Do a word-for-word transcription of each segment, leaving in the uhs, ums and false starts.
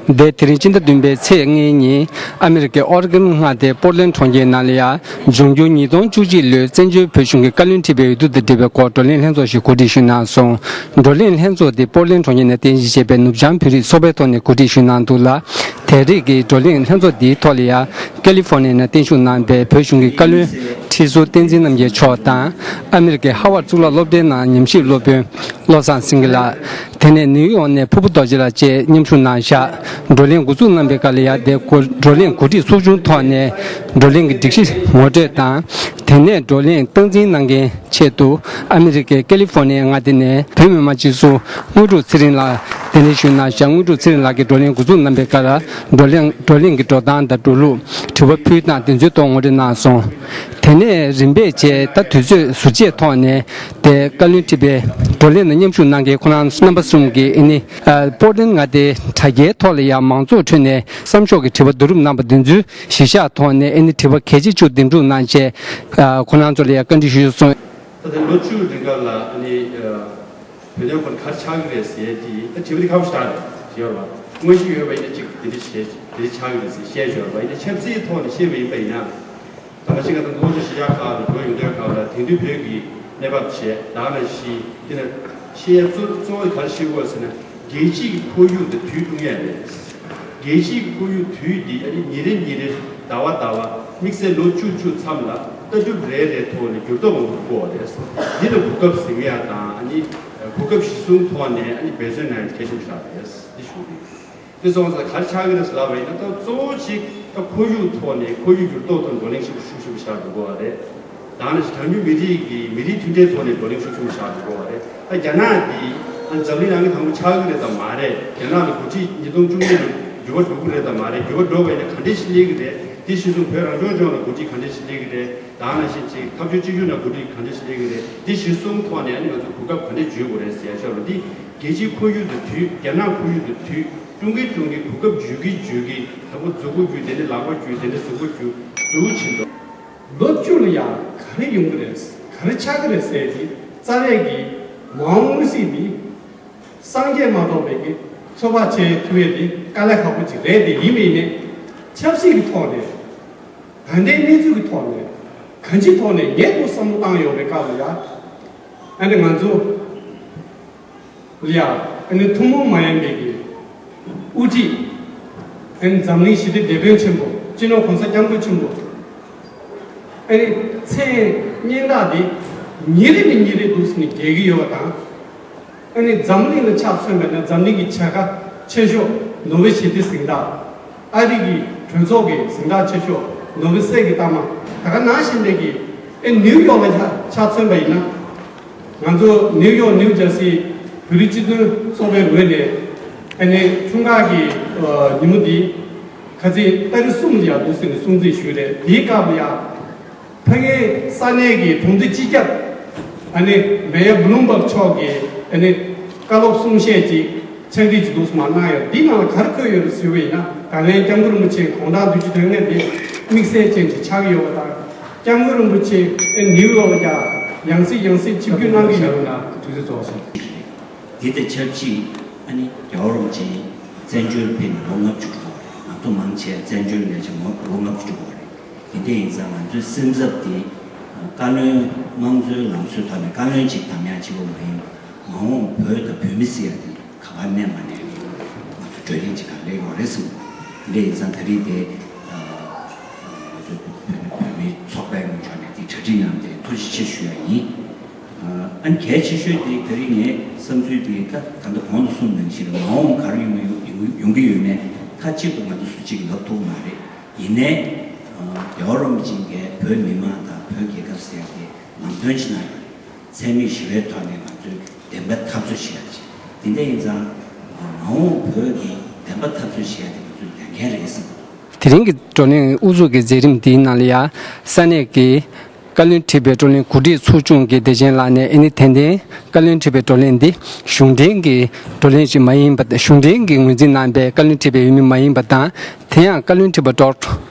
འདས་དེ་རིང་སྤྱི་ཟླ་བདུན་པའི་ཚེས་ལྔའི་ཉིན་ཨ་མི་རི་ཀའི་ཨོ་རི་གོན་མངའ་སྡེའི་པོར་ལན་གྲོང་ཁྱེར་ནང་ལ་ཡ་འབྱུང་འགྱུར་ཉིས་སྟོང་བཅུ་གཅིག་ལོའི་བཙན་བྱོལ་བོད་གཞུང་གི་བཀའ་བློན་ཁྲི་པའི་འོས་བསྡུ་དང་འབྲེལ་བའི་སྐོར་བགྲོ་གླེང་ལྷན་ཚོགས་ཤིག་གོ་སྒྲིག་ཞུས་གནང་སོང་། བགྲོ་གླེང་ལྷན་ཚོགས་དེ་པོར་ལན་གྲོང་ཁྱེར་ནས་རྟེན་གཞི་བྱས་པའི་ནུབ་བྱང་བོད་རིགས་ཚོགས་པའི་ཐོག་ནས་གོ་སྒྲིག་ཞུས་གནང་འདུག་ལ། དེ་རིང་གི་བགྲོ་གླེང་ལྷན་ཚོགས་འདིའི་ཐོག་ལ་ཡ་ཀེ་ལི་ཧྥོར་ནི་ཡ་ནང་བརྟན་བཞུགས་གནང་པའི་བོད་གཞུང་གི་བཀའ་བློན་ཁྲི་ཟུར་བསྟན་འཛིན་རྣམ་རྒྱལ་མཆོག་དང་། ཨ་མི་རི་ཀའི་ཧ་ཝར་གཙུག་ལག་སློབ་གྲྭའི་ནང་ཉམས་ཞིབ་སློབ་དཔོན་བློ་བཟང་སེང་གེ་ལགས། དེ་ནས་ནིའུ་ཡོག་ནས་ཕུར་བུ་རྡོ་རྗེ་ལགས་བཅས་མཉམ་ཞུགས་གནང་བཞག་བགྲོ་གླེང་འགོ་འཛུགས་གནང་པའི་སྐབས་ལ་ཡ་དེ་གོ་བགྲོ་གླེང་གོ་སྒྲིག་ཚོགས་ཆུང་ཐོག་ནས་བགྲོ་གླེང་གི་སྒྲིག་གཞི་ངོ་སྤྲོད་དང་། དེ་ནས་བགྲོ་གླེང་སྟངས་འཛིན་གནང་མཁན་ཆེད་དུ་ཨ་མི་རི་ཀའི་ཀེ་ལི་ཧྥོར་ནི་ཡའི་མངའ་སྡེ་ནས་བོད་མི་མང་སྤྱི་ཟུར་དངོས་གྲུབ་ཚེ་རིང་ལགས་གདན་འདྲེན་ཞུས་གནང་བཞག་དངོས་གྲུབ་ཚེ་རིང་ལགས་ཀྱིས་བགྲོ་གླེང་འགོ་འཛུགས་གནང་པའི་སྐབས་ལ་བགྲོ་གླེང་བགྲོ་གླེང་གི་འགྲོ་སྟངས་དང་འགྲོ་ལུགས། དྲི་བ་ཕུལ་སྟངས་དེ་ཚོའི་ཐོག་ངོ་སྤྲོད་གནང་སོང་། དེ་ནས་རིམ་པས་བྱས་ད་དུས་ཚོད་ཟུར་བཅད་ཐོག་ནས་དེ་བཀའ་བློན་ཁྲི་པའི་བགྲོ་གླེང་ནང་མཉམ་ཞུགས་གནང་མཁན་ཁོང་རྣམ་པ་གསུམ་གྱིས་ཨ་ནི་པོར་ལན་མངའ་སྡེའི་དྲ་རྒྱའི་ཐོག་ལ་ཡང་མང་ཚོགས་ཁྲོད་ནས་བསམ་ཤོག་གི་དྲི་བ་བསྡུ་རུབ་གནང་པ་དེ་ཚོའི་གཞི་བཞག་ཐོག་ནས་ཨ་ནི་དྲི་བ་གལ་ཆེ་བཅུ་འདེམས་སྒྲུག་གནང་བྱས་ཁོང་རྣམ་ཚོ་ལ་ཡང་བཀའ་འདྲི་ཞུས་སོང་། ད་ལྟ་ལོ་བཅུ་རིང་ག་ལ་ཨ་ནི་བོད་དོན་སྐོར་ག་རེ་ཆགས་ཀྱི་རེད་ཟེར་དེ་ད་དྲི་བ་དེ་ཁག་པོ་ཞེ་དྲག་རེད་ཞུ་ཡོད་རེད་བ། དངོས་གཞི་ཡོད་པ་ཡིན་ན་གཅིག་དེ་འདྲ་བྱས་དེ་འདྲ་ཆགས་ཀྱི་རེད་ཟེར་བཤད་ཡོད་རེད་བ། ཡིན་ན་ཆབ་སྲིད་ཐོག་ནས་བཤད་པ་ཡིན་པ་ཡིན་ན། ད་ག་ཅིག་ག་ད་ལྷོ་ཕྱོགས་གཞིས་ཆགས་ཁག་ལ་འགྲོ་ཡོང་དུས་སྐབས་ལ་དེང་དུས་བོད་ཀྱི་གནས་བབ་བྱས་ད་ནང་བཞིན་དེ་ནས་བཤད་གཙོ་གཙོ་བོ་ག་རེ་བཤད་དགོས་ཟེར་ན་རྒྱལ་སྤྱིའི་ཁོར་ཡུག་དང་དུས་བསྟུན་ཡས་རེད། རྒྱལ་སྤྱིའི་ཁོར་ཡུག་དུས་འདི་ཨ་ནི་ཉིན་རེ་ཉིན་རེ་ཟླ་བ་ཟླ་བ་དམིགས་བསལ་ལོ་བཅུ་བཅུ་མཚམས་ལ་ལྟ་གྲུབ་རེ་རེའི་ཐོག་ནས་འགྱུར་ལྡོག་འོང་དགོས་པ་རེད། འདི་ལ་གོ་སྐབས་ཟིན་ཡ་དང་ཨ་ནི་གོ་སྐབས་གཞི་བཟུང་ཐོག་ནས་ཨ་ནི་འབད་བརྩོན་གནང་ཡ་གལ་ཆེན་པོ་ཞིག་རེད། འདི་ཞུ་གི་ཡིན། དེ་སོང་ཙང་ག་རེ་ཆགས་ཀྱི་རེད་ཟེར་ལབ་པ་ཡིན་ན་ད་གཙོ་བོ་གཅིག་ད་ཁོར་ཡུག་ཐོག་ནས་ཁོར་ཡུག་འགྱུར་ལྡོག་དང་བགྲོ་གླེང་ཤུགས་ཤུགས་ཤུགས་ཤུགས་བཞག་འགྲོ་དགོས་པ་རེད། ད་ནི་གྲངས་ཉུང་མི་རིགས་ཀྱི་མི་རིགས་མཐུན་སྒྲིལ་ཐོག་ནས་བགྲོ་གླེང་ཤུགས་ཤུགས་བཞག་འགྲོ་དགོས་པ་རེད། ད་རྒྱ་ནག་འདི་ཨ་འཛམ་གླིང་ནང་གི་དང་པོ་ཆགས་ཀྱི་རེད་དམ་མ་རེད། རྒྱ་ནག་ལ་འགོ་ཁྲིད་ཉིས་སྟོང་བཅུ་གཉིས་ལ་འགྱུར་བ་འགྲོ་གི་རེད་དམ་མ་རེད། འགྱུར་བ་འགྲོ་བ་ཡིན་ན་ག་འདྲས་ཤིག་སླེབས་ཀྱི་རེད། དེ་གཞིར་བཟུང་བོད་རང་སྐྱོང་ལྗོངས་ལ་འགོ་ཁྲིད་ག་འདྲས་ཤིག་སླེབས་ཀྱི་རེད། ད་ནང་བཞིན་ཅིག་འཐབ་ཕྱོགས་གཅིག་གྱུར་ནང་འགོ་ཁྲིད་ག་འདྲས་ཤིག་སླེབས་ཀྱི་རེད། དེ་གཞིར་བཟུང་ཐོག་ནས་ཨ་ནི་ང་ཚོ་གོ་སྐབས་ག་འདྲས་འཇུས་དགོས་རེད་ཟེར་ཡ་ཤོག་ལ་འདི་རྒྱལ་སྤྱིའི་ཁོར་ཡུག་དང་དུས་རྒྱ་ནག་ཁོར་ཡུག་དང་དུས་ཀྲུང་གོའི་ཀྲུང་གོའི་གོ་སྐབས་འཇུས་ཀྱི་འཇུས་ཀྱི་དང་པོ་མཛུ་གུ་བརྒྱུད་དེ་ནས་ལག་པ་བརྒྱུད་དེ་ནས་གཟུགས་པོ་བརྒྱུད་འདུག་ཕྱིན་འགྲོ། ལོ་བཅུ་ལ་ཡང་ག་རེ་ཡོང་གི་རེད། ག་རེ་ཆགས་ཀྱི་རེད་ཟེར་ཏེ་རྩ་བའི་གི་མ་འོངས་དངོས་གཟིགས་འདི་སངས་རྒྱས་མ་གཏོགས་པའི་གི་ཚོད་དཔག་བྱེད་ཐུབ་ཡས་འདི་དཀའ་ལས་ཁག་པོ་ཅིག་རེད་དེ། ཡིན་པ་ཡིན་ནའི་ཆབ་སྲིད་ཀྱི་ཐོག་ནས་ད་ལྟའི་གནས་ཚུལ་གྱི་ཐོག་ནས་གང་ཅིའི་ཐོག་ནས་ངས་ཏོག་བསམ་བློ་བཏང་ཡོང་བའི་སྐབས་ལ་ཡ་ཨ་ནི་ང་ཚོ་ལ་ཡ་ཨ་ནི་ཐུན་མོང་མ་ཡིན་པའི་གི་དབུ་ཁྲིད་ཨ་ནི་འཛམ་གླིང་ཞི་བདེ་དེད་དཔོན་ཆེན་པོ་སྤྱི་ནོར་གོང་ས་སྐྱབས་མགོན་ཆེན་པོ་ཨ་ནི་མཚན་སྙན་གྲགས་དེ་ཉིན་རེ་ནས་ཉིན་རེ་འདུག་སེ་ནས་རྒྱས་ཀྱི་ཡོད་པ་དང་། ཨ་ནི་འཛམ་གླིང་ལ་ཆ་མཚོན་པ་ན་འཛམ་གླིང་གི་བྱ་དགའ་ཆེ་ཤོས་ནོ་བེལ་ཞི་བདེ་གཟེངས་རྟགས། ཨ་རི་གི་གྲོས་ཚོགས་ཀྱི་གཟེངས་རྟགས་ཆེ་ཤོས་ནོ་བེལ་གསེར་གྱི་རྟགས་མ། ད་ག་ནང་བཞིན་པའི་གི་ཨེ་ནིའུ་ཡོག་ལ་ཆ་ཆ་མཚོན་པ་ཡིན་ན། ང་ཚོ་ནིའུ་ཡོག་ནིའུ་ཇར་སི་བོད་རིགས་སྤྱི་མཐུན་ཚོགས་པའི་ངོས་ནས་ཨ་ནི་འཁྲུངས་སྐར་གྱི་ཉིན་མོ་འདི་ཁ་ཚིག་ཏ་རིག་གསུམ་ལ་ཡང་འདུག་སེ་ནས་སྲུང་བརྩི་ཞུས་རེད། དེའི་སྐབས་ལ་ཡང་། ཕ་གིའི་ས་གནས་ཀྱི་གྲོང་སྡེ་སྤྱི་ཁྱབ་ཨ་ནི་མེ་ཡར་བྷུ་ལུམ་བྷག་མཆོག་གིས་ཨ་ནི་བཀའ་སློབ་གསུང་བཤད་ཅིག་ཕྱག་བྲིས་ཅིག་འདུག་སེ་མར་གནང་ཡོད། འདི་ནང་ལ་ག་རེ་འཁོད་ཡོད་རེད་ཟེར་བ་ཡིན་ན། ད་ལན་སྐྱབས་མགོན་རིན་པོ་ཆེ་དགུང་གྲངས་བདུན་ཅུ་དོན་ལྔ་དེ་དམིགས་བསལ་ཅན་ཅིག་ཆགས་ཀྱི་ཡོད་པ་དང་། སྐྱབས་མགོན་རིན་པོ་ཆེ་ཨ་ནིའུ་ཡོག་ལ་ཡང་ཡང་སེ་ཡང་སེ་ཆིབས་བསྒྱུར་གནང་གི་ཡོད་ན། དུས་ཚོད་རྫོགས་སོང་། འདི་དང་ཆབས་ཅིག་ཨ་ནི་རྒྱལ་བ་རིན་པོ་ཆེ་བཙན་བྱོལ་ཕེབས་ནས་ལོ་ལྔ་བཅུ་འགྲོ་བ་རེད། ང་ཚོ་མང་ཆེ་བཙན་བྱོལ་ལས་བྱེད་ལོ་ལྔ་བཅུ་འགྲོ་བ་རེད། དེ་འདྲ་ཡིན་ཙང་ང་ཚོའི་སེམས་འཚབ་དེ་བཀའ་བློན་དམངས་གཙོའི་ལམ་སྲོལ་ཐོག་ནས་བཀའ་བློན་གཅིག་གདམ་ཡག་གཅིག་པོ་མ་ཡིན། མ་འོངས་བོད་དང་བོད་མི་ཟེར་ཡག་དེ་ག་པར་གནས་མ་གནས་ཡོད། ང་ཚོ་གྲོས་གླེང་གཅིག་ག་སླེབས་ཡོད་རེད་བསམ། དེ་འདྲ་ཡིན་ཙང་ད་རེས་དེ་ང་ཚོ་བོད་བོད་མི་ཚོགས་པའི་ངོས་ཕྱོགས་ནས་དེ་གྲ་སྒྲིག་གནང་སྟེ་ཐུགས་རྗེ་ཆེ་ཞུ་ཡག་ཡིན། ཨ་ནི་གལ་ཆེ་ཤོས་དེ་ད་རེས་ངའི་བསམ་ཚུལ་དེ་ད་ད་ལྟ་གོང་དུ་གསུངས་ནང་བཞིན་མ་འོངས་ག་རེ་ཡོང་གི་ཡོད་ཡོང་གི་ཡོད་མེད་མཐའ་གཅིག་ཏུ་ང་ཚོ་སུ་གཅིག་ལབ་ཐུབ་མ་རེད། ཡིན་ནའི། རྒྱལ་བ་རིན་པོ་ཆེ་གིས་བོད་མི་མང་དང་བོད་རྒྱལ་ཁབ་ཟེར་ཡག་དེ་ལམ་སྟོན་ཅིག་གནང་ཡོད་རེད། འཚེ་མེད་ཞི་བའི་ཐོག་ནས་ང་ཚོས་བདེན་པ་འཐབ་རྩོད་བྱེད་ཡག་ཅིག་དེ་འདྲ་ཡིན་ཙང་། མ་འོངས་བོད་ཀྱི་བདེན་པ་འཐབ་རྩོད་བྱེད་ཡག་དེ་ང་ཚོས་ལས་འགན་རེད་བསམ། དེ་རིང་གི་བགྲོ་གླེང་དབུ་འཛུགས་ཀྱི་མཛད་རིམ་འདིའི་ནང་ལ་ཡ་ས་གནས་ཀྱི་བཀའ་བློན་ཁྲི་པའི་བགྲོ་གླེང་གོ་སྒྲིག་ཚོགས་ཆུང་གི་བདེ་ཆེན་ལགས་ནས་ཨ་ནི་དད་ལྡན་བཀའ་བློན་ཁྲི་པའི་བགྲོ་གླེང་འདི་གཞུང་འབྲེལ་གྱི་བགྲོ་གླེང་ཞིག་མ་ཡིན་པ། གཞུང་འབྲེལ་གྱི་ངོས་འཛིན་གནང་པའི་བཀའ་བློན་ཁྲི་པའི་འོས་མི་མ་ཡིན་པ་དང་། དེ་ཡང་བཀའ་བློན་ཁྲི་པ་ཌོཊ་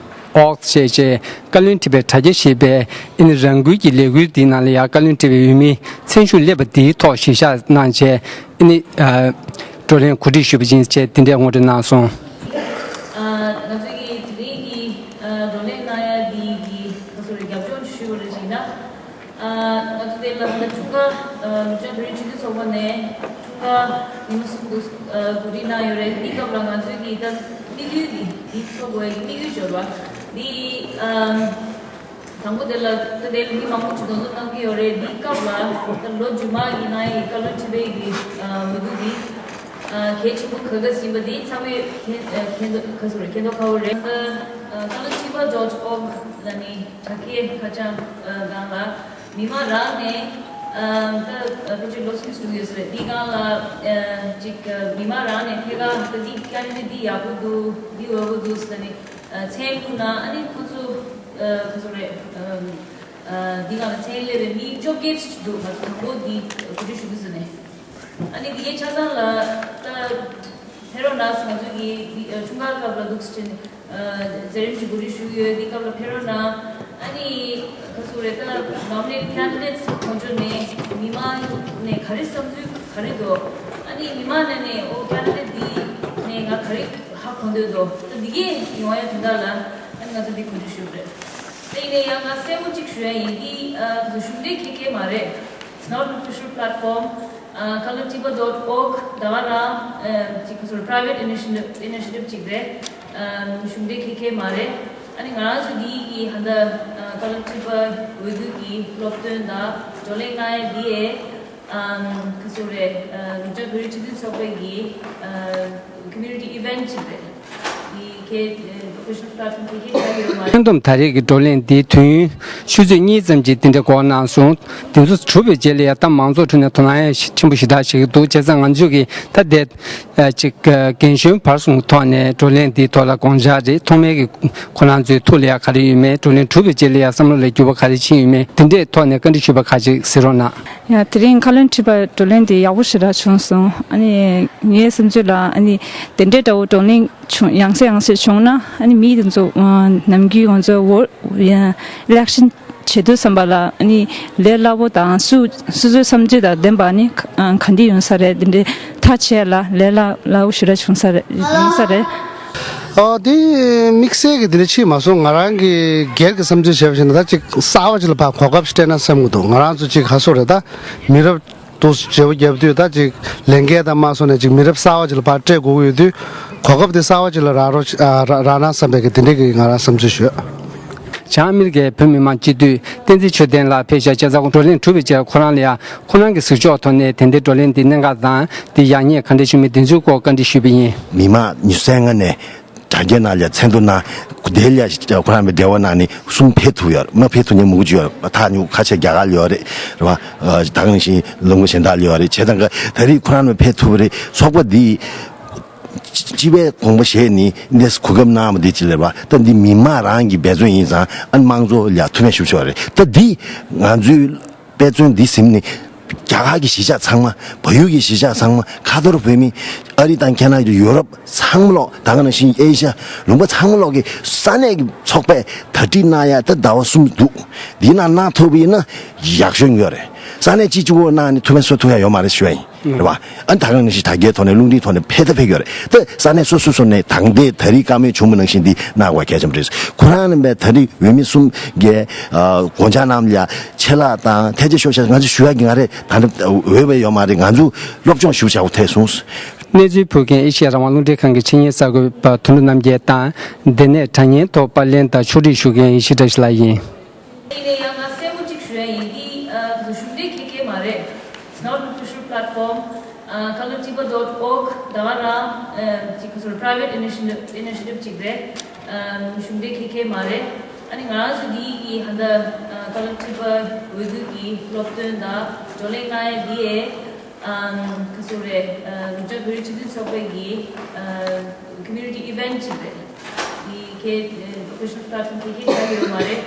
ཨོག་ཅེས་བྱས་བཀའ་བློན་ཁྲི་པའི་དྲ་རྒྱ་ཞེས་པའི་ཨ་ནི་རང་འགུལ་གྱི་ལས་འགུལ་འདིའི་ནང་ལ་ཡང་བཀའ་བློན་ཁྲི་པའི་འོས་མི་མཚན་ཞུ་སླེབས་པ་འདིའི་ཐོག་གཞི་བཞག་གནང་བྱས་ཨ་ནི་བགྲོ་གླེང་གོ་སྒྲིག་ཞུས་པ་ཡིན་ཅེས་དེ་འདྲའི་ངོ་སྤྲོད་གནང་སོང་། ནུབ་བྱང་བོད་རིགས་སྤྱི་མཐུན་ཚོགས་པ་ནས་འཁྲུངས་སྐར་ཉིན་མོ་གསུམ་དུ་གོ་སྒྲིག་གནང་ཡོད་རེད། འདིའི་སྐབས་ལ་ང་ཚོའི་གི་ད་དམིགས་ཡུལ་འདི་འདི་ཚོགས་དགོས་ཀྱི་དམིགས་ཡུལ་འབྱོར་བ་འདི། དང་པོ་དེ་ལ་ད་དེ་མི་མང་པོ་ཅིག་གདོང་ཐུག་གནང་གི་ཡོད་རེད། འདིའི་སྐབས་ལ་ད་ལོ་རྗེས་མ་ཡིན་ན་ཡང་བཀའ་བློན་ཁྲི་པའི་གི་འོས་བསྡུ་འདི་གལ་ཆེན་པོ་ག་ག་ཟིན་པ་འདི་ཚང་མས་མཁྱེན་མཁྱེན་མཁྱེན་མཁྱེན་རྟོགས་ཁ་བོ་རེད། ད་བཀའ་བློན་ཁྲི་པ་dot org ལ་ནི་དྲ་རྒྱའི་ཁ་བྱང་སྒང་ལ། མི་མང་རང་ནས་ཨ་ད་ཕལ་ཆེར་ལོ་གསུམ་ཙམ་ཡོད་ས་རེད། འདི་སྒང་ལ་ཨ་ཅིག་ཨ་མི་མང་རང་ནས་ཐད་ཀར་ད་འདི་ཀན་ཌི་ཌེ་ཊི་འདི་ཡག་པོ་འདུག་འདི་འོས་པོ་འདུག་ཟེར་ནས་ཨ་མཚན་བླུགས་ན། ཨ་ནི་ཁོ་ཚོ་ཨ་ཁོ་ཚོ་རེད། ཨ་ཨ་འདི་སྒང་ལ་མཚན་སླེབས་པའི་མི་བཅོ་བརྒྱད་ཙམ་འདུག་ང་ཚོ་དང་པོ་འདི་གོ་སྒྲིག་ཞུ་རྒྱུ་ཟེར་ནས། ཨ་ནི་འདི་གའི་ཆ་ཚང་ལ་ད་ཕེབས་རོགས་གནང་ཟེར། ང་ཚོ་གི་འདི་ཨ་འཁྲུངས་སྐར་སྐབས་ལ་འདུག་ཟེར་ནས། མཛད་རིམ་ཞིག་གོ་སྒྲིག་ཞུ་གི་ཡོད། འདི་སྐབས་ལ་ཕེབས་རོགས་གནང་། ཨ་ནི་ག་ཚོད་རེད། ད་ནོ་མི་ནེ་ཊི་ཀན་ཌི་ཌེ་ཊི་སི་དོན་གཅོད་ནས་མི་མང་ནས་ག་རེ་བསམ་ཚུལ་ག་རེ་འདུག་ཨ་ནི་མི་མང་ནས་ནས་ཨོ་ཀན་ཌི་ཌེ་ཊི་འདི་ནས་ང་ག་རེ་ཧ་གོ་འདོད་འདུག་ད་འདི་གས་ཡོང་ཡ་དོན་དག་ལ་ཨ་ནི་ང་ཚོ་འདི་གོ་སྒྲིག་ཞུ་གི་རེད། དེ་ཡིན་ནའི་ཡང་ང་གསལ་པོ་གཅིག་ཞུ་ཡ་ཡིན། འདི་ག་ཚོད་གཞུང་འབྲེལ་ཁེ་ཁེ་མ་རེད། It's not an official platform. ཨ་Kalantiba dot org ད་ག་རང་ཨ་ཅིག་ཁོ་ཚོར་private initiative initiative ཅིག་རེད། ཨ་གཞུང་འབྲེལ་ཁེ་ཁེ་མ་རེད། ཨ་ནི་ང་རང་ཚོ་འདི་གི་ཧ་ད་ཨ་Kalantiba འོས་བསྡུ་གི་སློབ་སྟོན་དང་བགྲོ་གླེང་གནང་ཡ་འདི་ཨེ་ཨམ་ཁ་སོ་རེད། ཨ་ནུབ་བྱང་བོད་རིགས་སྤྱི་མཐུན་ཚོགས་པའི་གི་ཨ་community event ཅིག་རེད། འདི་ཁེ་official platform ཁེ་ཁེ་ཆགས་ཡོད་མ་རེད། ཁྱོན་བསྡོམས་ད་རེས་ཀྱི་བགྲོ་གླེང་འདིའི་དུས་ཡུན་ཆུ་ཚོད་གཉིས་ཙམ་གྱི་དེ་འདྲའི་འགོར་གནང་སོང་། དེ་ཚོ་གྲུབ་པའི་རྗེས་ལ་ཡ་ད་མང་ཚོགས་ཁྲོད་ནས་དོ་སྣང་ཡང་ཆེན་པོ་ཞེ་དྲག་བྱེད་ཀྱི་འདུག་བྱས་ཙང་ང་ཚོས་ཀྱི་ད་དེ་ཨ་ཅིག་རྒན་གཞོན་བར་གསུམ་གྱི་ཐོག་ནས་བགྲོ་གླེང་འདིའི་ཐོག་ལ་དགོངས་འཆར་རེད། ཐོག་མའི་གི་ཁོ་རང་ཚོའི་ཐུགས་ལ་ཡ་ག་རེ་ཡོད་མེད། བགྲོ་གླེང་གྲུབ་པའི་རྗེས་ལ་ཡ་བསམ་བློ་ལ་འགྱུར་བ་ག་རེ་ཕྱིན་ཡོད་མེད། དེ་འདྲའི་ཐོག་ནས་བཀའ་འདྲི་ཞུས་པ་ཁག་ཅིག་གཟིགས་རོགས་གནང་། ཡ། དེ་རིང་ཁ་ལོན་ཁྲི་པ་བགྲོ་གླེང་འདི་ཡག་པོ་ཞེ་དྲག་བྱུང་སོང་། ཨ་ནི་ངའི་བསམ་ཚུལ་ལ་ཨ་ནི་དེ་འདྲའི་འདྲ་བོ་བགྲོ་གླེང་བྱུང་ཡང་སེ་ཡང་སེ་བྱུང་ན་ཨ་ནི་མི་དེ་ཚོ་ནམ་རྒྱུན་ང་ཚོ་ཝོ་ཡ་ཨི་ལེག་ཤན་བྱེད་དུས་ཙམ་པ་ལ་ཨ་ནི་ལས་སླ་པོ་དང་སུ་སུ་ཚོའི་བསམ་ཚུལ་དང་ལྡན་པ་ནི་ག་འདི་ཡོང་ས་རེད། དེ་འདྲའི་ཐག་བཅད་ལ་ལས་སླ་སླ་པོ་ཞེ་དྲག་བྱུང་ས་རེད་ཡོང་ས་རེད། ཨ་དེ་དམིགས་བསལ་གྱི་དེ་འདྲ་ཕྱིན་མ་སོང་། ང་རང་གི་སྒེར་གྱི་བསམ་ཚུལ་བྱས་པ་ཞིག་ན་ད་ཅིག་གསར་པ་ཅིག་ལ་ཕར་གོ་སྐབས་ཤིག་སྤྲད་ན་བསམ་གྱི་འདུག་ང་རང་ཚོ་ཅིག་ག་སོ་རེད། ད་མི་རབས་དུ་བརྗེ་པོ་བརྒྱབ་དུས་ད་ཅིག་ལས་འགན་དང་མ་སོང་ནས་ཅིག་མི་རབས་གསར་པ་ཅིག་ལ་ཕར་སྤྲད་དགོས་ཀྱི་ཡོད་དུས་གོ་སྐབས་དེ་གསར་པ་ཅིག་ལ་རག་རོགས་ཨ་རག་རག་ན་བསམ་པའི་གི་དེ་འདྲའི་གི་ང་རང་བསམ་ཚུལ་ཞུ། བྱང་ཨ་མི་རི་ཀའི་བོད་མི་མང་སྤྱི་འཐུས་བསྟན་འཛིན་ཆོས་ལྡན་ལགས་ཕེབས་ཤག་བྱས་ཙང་བགྲོ་གླེང་གྲུབ་པའི་རྗེས་ཁོ་རང་ལ་ཡང་ཁོ་རང་གི་གཟིགས་ཕྱོགས་ཐོག་ནས་དེ་འདྲའི་བགྲོ་གླེང་འདི་གནད་འགག་དང་འདི་ཡག་ཉེས་ག་འདྲ་བྱུང་མིན་དེ་ཚོའི་སྐོར་བཀའ་འདྲི་ཞུས་པ་ཡིན། མི་མང་ཉི་ཤུ་རྩ་ལྔ་ནས་དྲ་རྒྱའི་ནང་ལ་མཚན་ཐོ་གནང་། དེ་ལ་ཁོ་རང་གི་འབྲེལ་བ་གནང་ནས་གསུམ་ཕེབས་ཐུབ་ཡོད་རེད། མ་ཕེབས་ཐུབ་མཁན་མང་པོ་ཅིག་ཡོད་རེད། ཐག་ཉེ་པོ་ཁ་ཤས་རྒྱ་གར་ལ་ཡོད་རེད། རེད་བ། ད་ག་ནང་བཞིན་ལུང་པ་གཞན་དག་ལ་ཡོད་རེད། བྱས་ཙང་ད་རེས་ཁོ་རང་ནས་ཕེབས་ཐུབ་པ་རེད། ཚོགས་པ་འདི་སྤྱི་པའི་དགོངས་པ་བཞེས་ནས་འདི་གོ་སྐབས་གནང་བ་འདི་ཅི་ལབ་པ་ད་འདི་མི་མང་རང་གི་འབད་བརྩོན་ཡིན་ཙང་ཨ་ནི་དམངས་གཙོ་ལ་ཐུགས་ཕན་ཞུ་ཆོག་རེད། ད་འདི་ང་ཚོའི་དཔེ་མཚོན་འདི་ཟིན་ནས་རྒྱ་གར་གྱི་གཞིས་ཆགས་ཚང་མ། བལ་ཡུལ་གྱི་གཞིས་ཆགས་ཚང་མ། ཁ་ཐོར་བོད་མི། ཨ་རི་དང་ཁེ་ན་ཌ། ཡུ་རོབ་ཚང་མ་ལོག་ད་ག་ནང་བཞིན་ཨེ་ཤ་ཡ་ལུང་པ་ཚང་མ་ལོག་གི་ས་གནས་ཀྱི་ཚོགས་པས་གྲ་སྒྲིག་གནང་ཡ་ད་ཟླ་བ་གསུམ་འདུག་འདི་ནང་གནང་ཐུབ་པ་ཡིན་ན་ཡག་ཤོས་ཡོད་རེད། ས་གནས་གཅིག་གཅིག་པོ་གནང་ནས་ཐུགས་ཕན་གསོ་ཐུབ་ཡ་ཡོད་མ་རེད་ཞུ་ཡ་ཡིན། རེད་བ། ཨ་ནི་ད་ག་ནང་བཞིན་དྲ་རྒྱའི་ཐོག་ནས་རླུང་འཕྲིན་ཐོག་ནས་ཕེབས་ད་ཕེབས་ཡོད་རེད། ད་ས་གནས་སོ་སོ་སོ་ནས་ད་ལྟའི་ད་རེས་བཀའ་མོལ་བྱུང་བ་ནང་བཞིན་འདི་གནང་དགོས་གལ་ཆེན་པོ་རེད། ཁོ་རང་རྣམ་པས་ད་རེས་འོས་མི་གསུམ་གྱི་ཨ་དགོངས་འཆར་རྣམས་ལ་ཆད་ལྷག་དང་ཐལ་ཆ་ཤོར་ཤག་ང་ཚོས་ཞུ་ཡག་གི་ང་རེད། ད་ནི་འོས་པ་ཡོད་མ་རེད། ང་ཚོ་སློབ་སྦྱོང་ཞུ་བྱ་བ་ཐེག་སོང་། གནས་ཚུལ་ཕུལ་མཁན་ཨེ་ཤེ་ཡ་རང་དབང་རླུང་འཕྲིན་ཁང་གི་ཆེད་གཉེར་གསར་འགོད་པ་དོན་གྲུབ་རྣམ་རྒྱལ་དང་། འདི་ནས་དྲ་བརྙན་ཐོག་པར་ལེན་དང་ཕྱོགས་སྒྲིག་ཞུ་མཁན་ཡེ་ཤེས་བཀྲ་ཤིས་ལགས་ཡིན། དེ་ནས་ཡང་ང་གསལ་པོ་གཅིག་ཞུ་ཡ་ཡིན། འདི་ཨ་གཞུང་འབྲེལ་ཁེ་ཁེ་མ་རེད། It's not an official platform. ཨ་Kalantiba dot org ད་ག་རང་ཨ་ཅིག་ཁོ་ཚོར་private initiative initiative ཅིག་རེད། ཨ་གཞུང་འབྲེལ་ཁེ་ཁེ་མ་རེད། ཨ་ནི་ང་རང་ཚོ་འདི་གི་ཧ་ད་ཨ་Kalantiba འོས་བསྡུ་གི་སློབ་སྟོན་དང་བགྲོ་གླེང་གནང་ཡ་འདི་ཨེ་ཨམ་ཁ་སོ་རེད། ཨ་ནུབ་བྱང་བོད་རིགས་སྤྱི་མཐུན་ཚོགས་པའི་གི་ཨ་community event ཅིག་རེད། འདི་ཁེ་official platform ཁེ་ཁེ་ཆགས་ཀྱི་ཡོད་མ་རེད།